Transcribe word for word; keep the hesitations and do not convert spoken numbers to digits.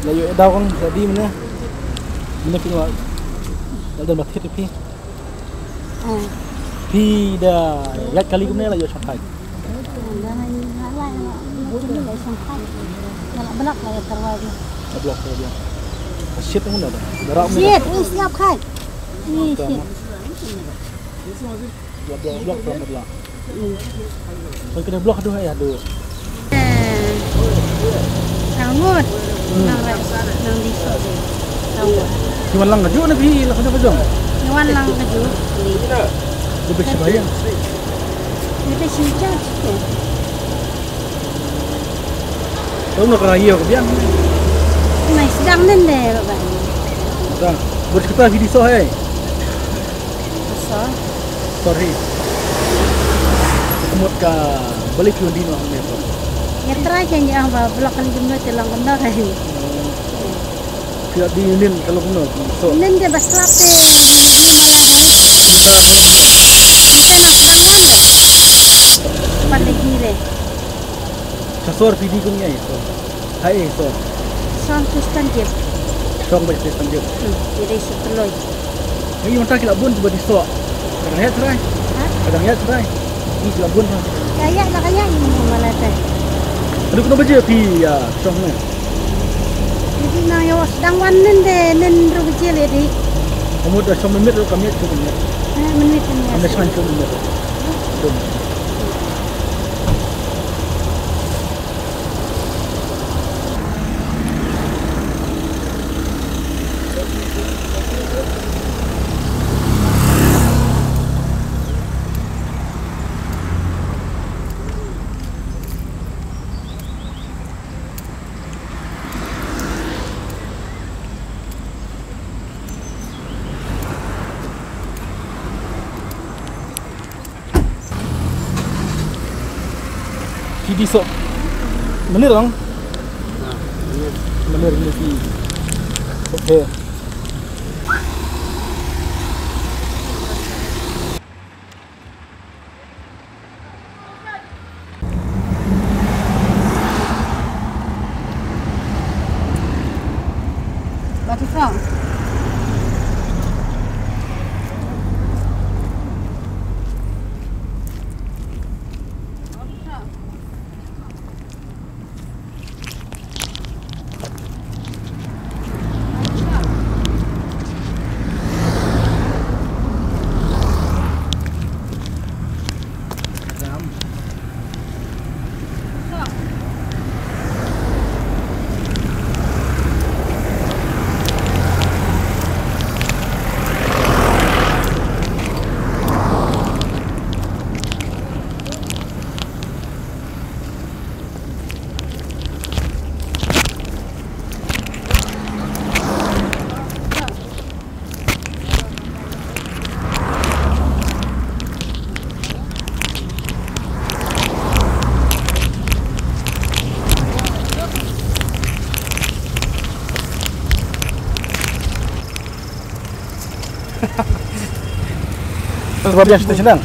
Ïa ïoh daw kong ïa di mynne. Mynne phi wan. Ïa don ba thied phi. Phi da ïaid kali kumne la ïoh shongkai? Da la ïoh shongkai. Da la block la ïa tarwai di. Da block la ïa. Shit kumne da. Da rap kumne. Shit, ui siap khai. Ui shit. Block, block, block, block. Kan kena block, aduh, eh, aduh. Eh, sangut. Hmm. Nang re-, nang di so. Sangut. Ki wan lang kaju na phi, lah kaju kaju. Ki wan lang kaju. Lebih sebayang. Lebih sejak. Tahu nak raya ke biang? Mai sedang nende, Baba. Sedang. Buat kita video so, eh. Sor. Sorry. Kumut ka balik phi wan di noh hangne. Ïa trai kan ïa ba block kan jumno te long kumno kan. Phi wan di nin ka long kumno. So. Nin de bas lap te. Nin de bala hai. Nin de bala hai. Nin de na sedang wan de. Pan de gire. Ka sor phi di kum ïa i sor. Hai i sor. Song Kristen Jep. Song ba Kristen Jep. Hmm, ïa dei shu tloi. Ngi mynta ki la bun ba di sor. Ka dang ïaid trai. Ha? Ka dang ïaid trai. Ngi ki la bun ba. Ka ïaid la ka ïaid ngi ma la tai. Aduh, kano baje phi ïa song ne? Ïa di nang ïa wa sdang wan nen de nen ru baje le di. Ka mut da song mynmiet ru ka miet shu mynmiet. Ha, mynmiet mynmiet. Ynda shan shu mynmiet. Dum. Phi di sok. Menir lang. Menir, menir phi. Okay. Battlefront. Terus babi yang situ senang.